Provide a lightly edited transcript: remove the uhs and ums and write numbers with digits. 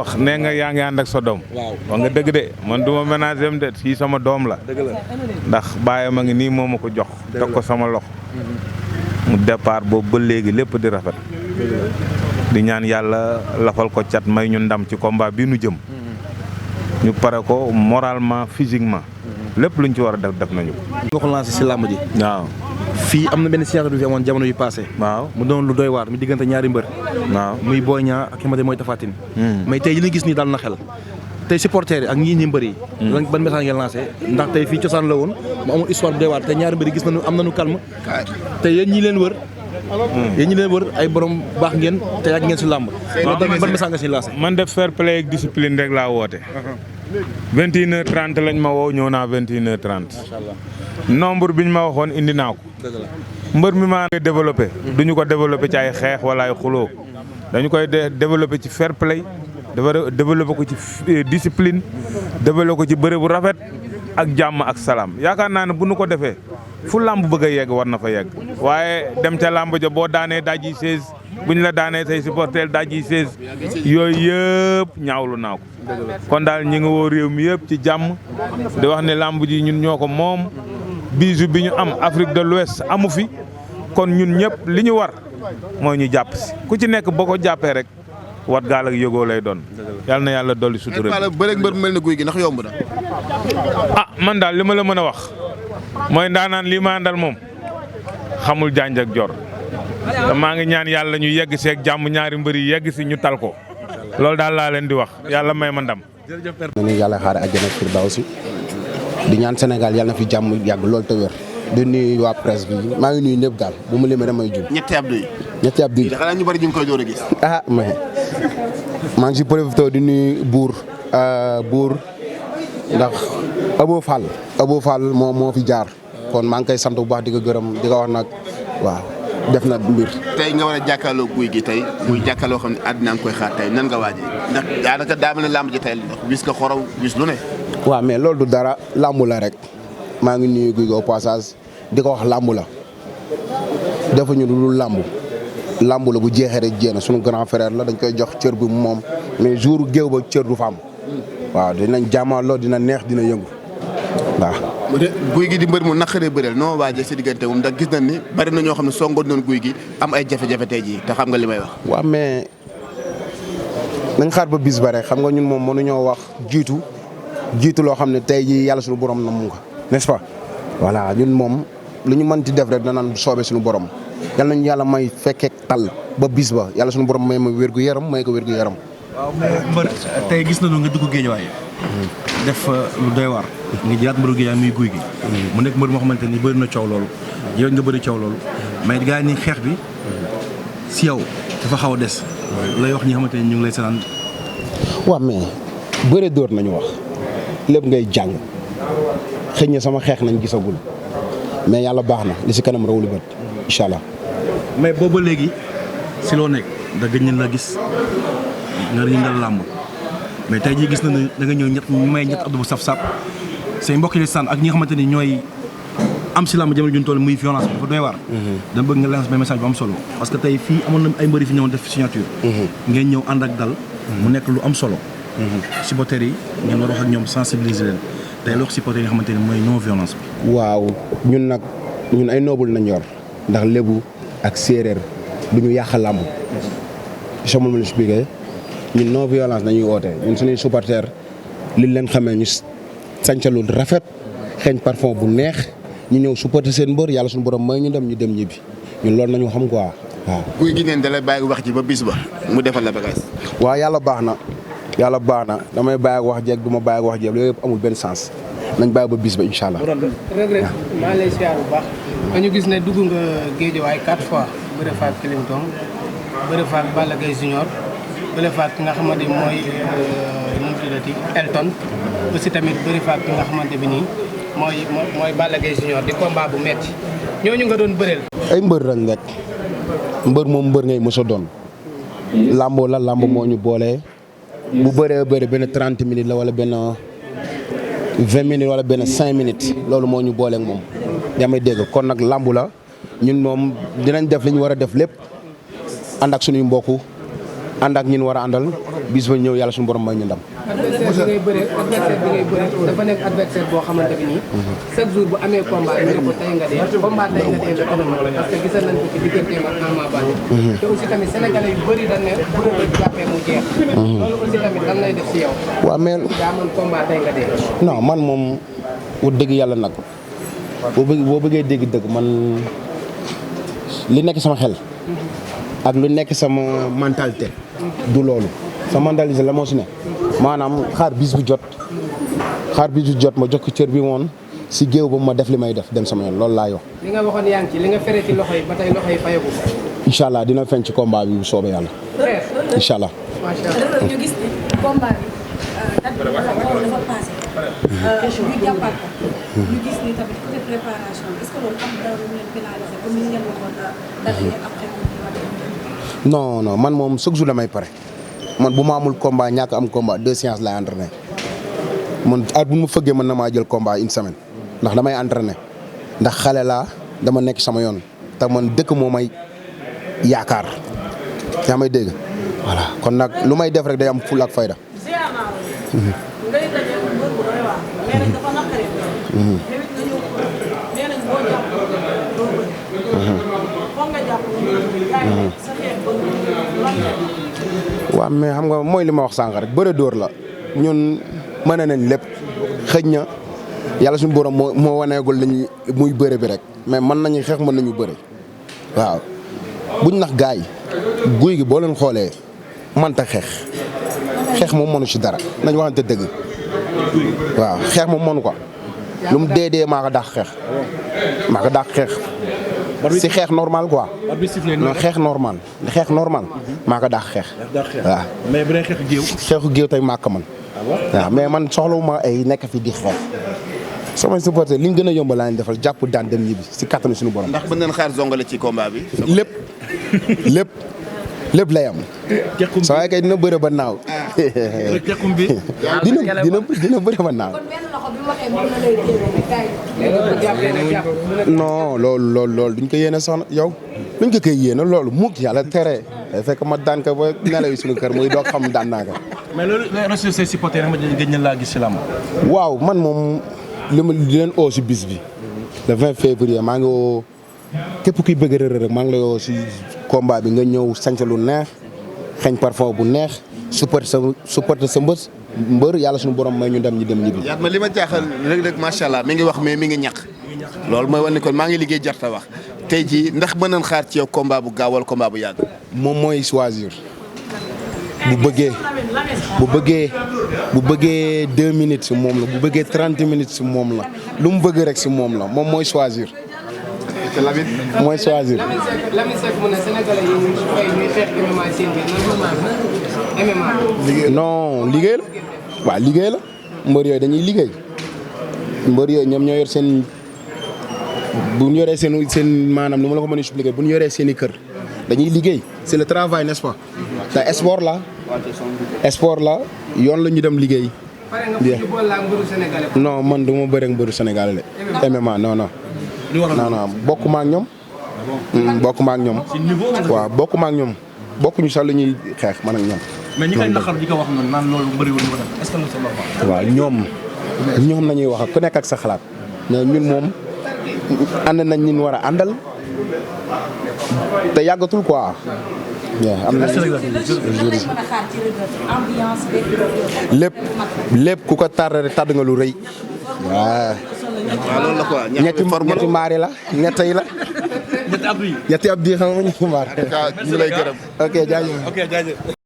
wax nee nga yaa ngi ànd ak sa doom. waaw wax nga dëgg de man du ma ménager am de kii sama doom la. dëgg la ndax baayam a ngi nii moo ma ko jox. teg ko sama loxo. mu départ boobu ba léegi lépp di rafet. di ñaan yàlla lafal ko cat may ñu ndam ci combat bi nu jëm. ñu pare ko moralement physiquement. lépp luñ ci war a def nañu ko. nga ko lancé si làmb ji. waaw. fii am na benn signature bi fi amoon jamono yu passé. waaw mu doon lu doy waar mu diggante ñaari mbër. waaw muy Boy Niang ak ki ma mooy Tapha Tine. mais tey yi ñu gis nii daal na xel. tey supporters yi ak ñi mbër yi. ban message ngeen lancé ndax tey fii cosaan la woon mu amul histoire bu doy waar te ñaari mbër yi gis nañu am nañu calme. te yéen ñi leen wër. ay borom baax ngeen te yàgg ngeen si làmb. ban message nga si lancé. man def fair play ak discipline rek laa woote. 21h30 lañ ma woo ñëw naa 21h30. macha allah nombre bi ñu ma waxoon indi naa ko. dëgg la mbër mi maa ngi développé. duñu ko développé ci ay xeex wala ay xuloo. dañu koy développé ci fair play. développé ko ci discipline. développé ko ci bëre bu rafet. ak jàmm ak salaam yaakaar naa ne bu nu ko defee fu làmb bëgg a yegg war na fa yegg. waaye dem ca làmb ja boo daanee daji 16 bu ñu la daanee say supporter daji 16 yooyu yëpp ñaawlu naa ko. kon daal ñi ngi woo réew mi yëpp ci jàmm di wax ne làmb ji ñun ñoo ko moom bisu bi ñu am Afrique de l'Ouest amu fi kon ñun ñëpp li ñu war mooy ñu jàpp si ku ci nekk boo ko jàppee rek wat gaal ak yëgoo lay doon. yàlla na yàlla dolli sutura bi. bëreeg mbër mu mel ne Gouye Gui ndax yomb na. man daal li ma la mën a wax mooy ndaanaan lii ma àndal moom xamul janj ak jor te maa ngi ñaan yàlla ñu yegg seeg jàmm ñaari mbër yi yegg si ñu tal ko loolu daal laa leen di wax yàlla may ma ndam. nañu yàlla xaare àjjana firdawsi di ñaan Sénégal yàlla na fi jàmm yàgg loolu te wér di nuyu waa presse bi maa ngi nuyu ñëpp daal bu mu limee damay jum. ñetti Abdou yi. ñetti Abdou yi. xanaa ñu bari ñu ngi koy door a gis. mais maa ngi si profité di nuyu buur ndax Abou Fall moo fi jaar kon maa ngi koy sant bu baax di ko gërëm di ko wax nag waaw def na mbir. tey nga war a jàkkaarloo Gouye Gui tey muy jàkkaarloo xam ne àddina nga koy xaar tey nan nga waajee ndax daanaka daa mel ne làmb ji tey ndax wis nga xoraw wis lu ne. waaw mais loolu du dara làmb la rek maa ngi nuyu Gouye Gui au passage di ko wax làmb la defuñu lu dul làmb la bu jeexee rek jéem a sunu grand frère la dañ koy jox cër bi moom mais jour géew ba cër du fa am waaw dinañ jàmmaloo dina neex dina yëngu waaw. Gouye Gui di mbër mu naqaree bëreel noo waajee si diggante moom ndax gis nañ ni bari na ñoo xam ne songoon nañ Gouye Gui am ay jafe-jafe tey jii te xam nga li may wax. waaw mais nañ xaar ba bis ba rek xam nga ñun moom mënuñoo wax jiitu loo xam ne tey jii yàlla suñu borom na mu nga n'est-ce pas voilà ñun moom lu ñu mënti def rek danaan soobee suñu borom yàlla nañu yàlla may fekkee tal ba bis ba yàlla suñu borom may ma wérgu yaram may ko wérgu yaram. waaw mais mbër tey gis nañu nga dugg Géejawaay def lu doy waar nga jëlaat mbëru Géejawaay muy Gouye Gui mu nekk mbër moo xamante ni bëri na coow loolu yow nga bëri coow loolu mais gars yi ni xeex bi si yow dafa xaw a des lay wax ñi xamante ni ñu ngi lay seetaan. waaw mais bëre dóor nañu wax lépp ngay jàng xëy na sama xeex nañ gisagul mais yàlla baax na li si kanam rawuli bët incha allah. mais booba léegi si loo nekk da gëj nañ la gis nga yëngal làmb mais tey jii gis na ne da nga ñëw ñett Abdou bu saf-saf say mbokk yi sant ak ñi nga xamante ni ñooy am si làmb jamono juñ toll muy violence bi dafa doy waar. dama bëgg nga lancer benn message bu am solo parce que tey fii amoon na ay mbëri fi ñëwoon def signature. ngeen ñëw ànd ak dal. mu nekk lu am solo. supporters yi ngeen war a wax ak ñoom sensibiliser leen tey loo wax supporters yi nga xamante ni mooy non violence bi. waaw ñun ay noble nañ yor ndax lébu ak séeréer du ñu yàq làmb. soo ma expliqué ñun non violence nañuy woote ñun suñuy supporters li leen xamee ñu sàncalu rafet xeeñ parfum bu neex ñu ñëw supporter seen mbër yàlla suñu borom may ñu dem ñibbi ñun loolu nañu xam quoi waaw. Gouye Gui neen da lay bàyyi wax ji ba bis ba mu defal la bagage. waaw yàlla baax na damay bàyyi ak wax jeeg du ma bàyyi ak wax jeeg yooyu yëpp amul benn sens nañ bàyyi ba bis ba incha allah. Reug maa lay siyaar bu baax dañu gis ne dugg nga Géejawaay 4 fois bëre faak Clinton bëre faak Balla Gaye Junior bëre faak ki nga xamante ni mooy nu mu tuddati Elton aussi tamit bëre faak ki nga xamante bi nii mooy Balla Gaye Junior di combat bu metti ñooñu nga doon bëreel. ay mbër lañ rek mbër moom mbër ngay mos a doon lambo la lambo moo ñu boole bu bëree bëri benn 30 minutes la wala benn 20 minutes wala benn 5 minutes loolu moo ñu booleeg moom yaa may dégg kon nag lambu la ñun moom dinañ def li ñu war a def lépp ànd ak suñuy mbokk ànd ak ñin war a àndal bis ba ñëw yàlla suñu borom may ñu ndam. adversaire bi ngay bëree dafa nekk adversaire boo xamante ni chaque jour bu amee combat ñu ne ko tey nga dee combat tey nga dee la phénomène parce que gisal nañ ko ci digganteem ak Ama Baldé te aussi tamit sénégalais yu bëri dañ ne bu doon jàppee mu jeex loolu aussi tamit lan lay def si yow. waaw mais daa mën combat tey nga dee. non man moom wax dëgg yàlla nag boo bëggee dégg dëgg man li nekk sama xel ak lu nekk sama mentalité du loolu sa mentalité la moo si ne maanaam xaar bis bu jot ma jox ko cër bi woon si géew ba ma def li may def dem sama yoon loolu laa yox li nga waxoon yaa ngi ci li nga fere ci loxo yi ba tey loxo yi fayagu ko. incha allah dina feeñ ci combat bi bu soobee yàlla incha allah. macha allah ñu gis ni combat bi date bi dafa passé. ñu jàppaat ko. ñu gis ni tamit côté préparation est-ce que loolu am dara lu leen pénaliser comme ni ngeen waxoon date yi après. non man moom chaque jour damay pare man bu ma amul combat ñàkk am combat 2 séances lay entraîné man at bu ma fëggee mën na maa jël combat une semaine ndax damay entraîné ndax xale laa dama nekk sama yoon te man dëkk moo may yaakaar yaa may dégg voilà kon nag lu may def rek day am fulla ak fayda. waaw mais xam nga mooy li ma wax sànq rek bëre dóor la ñun mën nañ lépp xëj na yàlla suñu borom moo waneegul nañu muy bëre bi rek mais mën nañu xeex mën nañu bëre waaw buñ nax gaay guy gi boo leen xoolee mënta xeex moom mënu ci dara nañ waxante dëgg waaw xeex moom mënu ko lu mu dee maa ko dàq xeex si xeex normal quoi. non xeex normal maa ko dàq xeex. waaw mais bu dee xeexu géew. xeexu géew tey maa ko man waaw mais man soxlawuma ay nekk fi di xeex samay supporter li ñu gën a yomb laa leen defal jàpp daan dem ñibbi si kattanu suñu borom. ndax mën nañ xaar Zongale ci combat bi. lépp lay am. sa waay kay dina bëre ba naaw. tekkum bi. dina bëre ba naaw. kon benn loxo bi waxee moom la lay téye non loolu duñ ko yéene soxna yow duñ ko koy yéene loolu mukk yàlla tere day fekk ma daan ko ba nelaw suñu kër muy doog xam daan naa ko. mais loolu les say supporters ma gëj na laa gis si làmb. waaw man moom li ma di leen oo si bis bi le 20 février maa ngi woo képp kuy bëgg Reug Reug maa ngi lay woo si combat bi nga ñëw sañse lu neex xeeñ parfum bu neex supporter sa mbër yàlla suñu borom may ñu dem ñibbi. yaat ma li ma jaaxal Reug Reug macha allah mi ngi wax mais mi ngi ñàkk loolu mooy wane kon maa ngi liggéey jarta wax tey jii ndax mën nañ xaar ci yow combat bu gaaw wala combat bu yàgg. moom mooy choisir bu bëggee 2 minutes si moom la bu bëggee 30 minutes si moom la lu mu bëgg rek si moom la moom mooy choisir. mooy choisir. Lamine Seck mu ne Sénégalais yi ñuy xeex MMA seen biir MMA. non liggéey la waaw liggéey la mbër yooyu dañuy liggéey mbër yooyu ñoom ñoo yor seen bu ñu yoree seen maanaam nu ma la ko mën a expliquer bu ñu yoree seen i kër dañuy liggéey c'est le travail n'est-ce pas te sport la yoon la ñu dem liggéey. pare nga fu boole la mbëru Sénégalais. non man du ma bëre ak mbëru Sénégalais de MMA non bokkuma ak ñoom. bokkuma ak ñoom. waaw bokkuma ak ñoom bokkuñu sax lu ñuy xeex man ak ñoom. mais ñi koy naqar di ko wax noonu naan loolu bëriwul ñu ko def est-ce que loolu c'est normal. waaw ñoom nañuy wax ak ku nekk ak sa xalaat mais ñun moom ànd nañ ñu war a àndal te yàggatul quoi. am na lépp ku ko tardé tàdd nga lu rëy. waaw loolu la quoi ñetti mbaari la ñetti la. ñetti ab yi xam nga ñu mbaar. ñu lay gërëm. ok jaajëf.